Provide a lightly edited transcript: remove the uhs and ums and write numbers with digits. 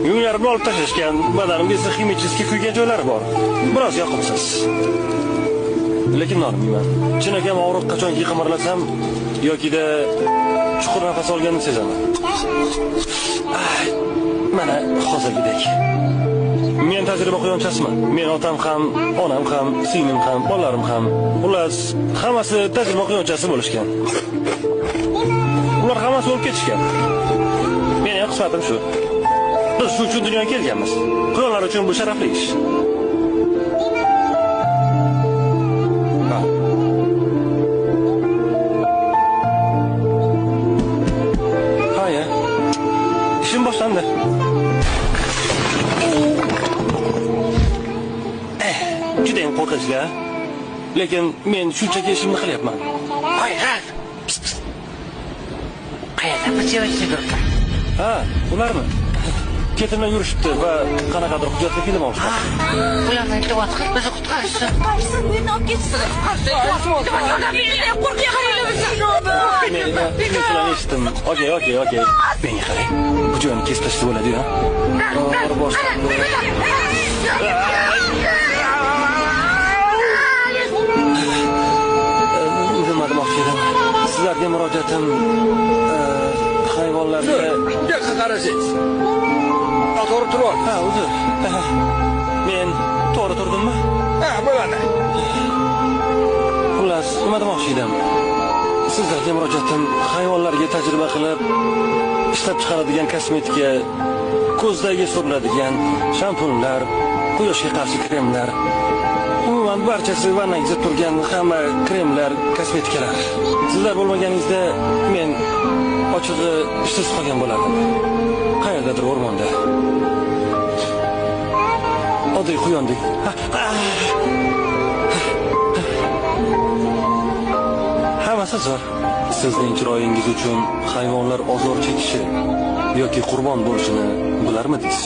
Yunglarimni olib tashlashgan, badanimga esa ximический kuygan joylari bor. Biroz yoqimsiz. Lekin nolimayman. Chinakam og'riq qachonki qimirlasam yokida chuqur nafas olganimni sezaman. Mana hozirgidek. Men tajriba quyonchasiman. Men otam ham, onam ham, singlim ham, bolalarim ham. Xullas, hammasi tajriba quyonchasi bo'lishgan. Ular hammasi o'lib ketishgan. Mening ham qismatim shu. Biz shu uchun dunyoga kelganmiz. Quyonlar uchun bu sharafli ish. Ha, ya. İşim boshlandi. Judayam qo'rqinchli, a? Lekin men shunchaki ishimni qilyapman. Voy, Ralf. Qayerda bu figurka? Ha, ularmi? Ketimdan yurishibdi va qanaqadir hujjatli film olishdi. Ularni iltimos qil, bizni qutqarishsin. Qutqarishsin, meni olib ketsin. Men sizlarni eshitdim. Okey, okey, okey. Menga qarang. Bu joyni kesib tashlasa bo'ladi-yu, ha? To'g'ri boshlandi. Nima demoqchi edim? Sizlarga murojaatim hayvonlarga... Bu yoqqa qarasangiz. To'g'ri turib ol. Ha, uzr. Men to'g'ri turdimmi? Ha, bo'ladi. Xullas, nima demoqchi edim? Sizlarga murojaatim hayvonlarga tajriba qilib ishlab chiqaradigan kosmetika, ko'zdagi suriladigan shampunlar, quyoshga qarshi kremlar, umuman barchasi vannangizda turgan hamma kremlar, kosmetikalar. Sizlar bo'lmaganingizda men ochig'i ishsiz qolgan bo'lardim. Qayerdadir o'rmonda. Oddiy quyondek. Hammasi zo'r. Sizning chiroyingiz uchun hayvonlar ozor chekishi yoki qurbon bo'lishini bilarmidingiz?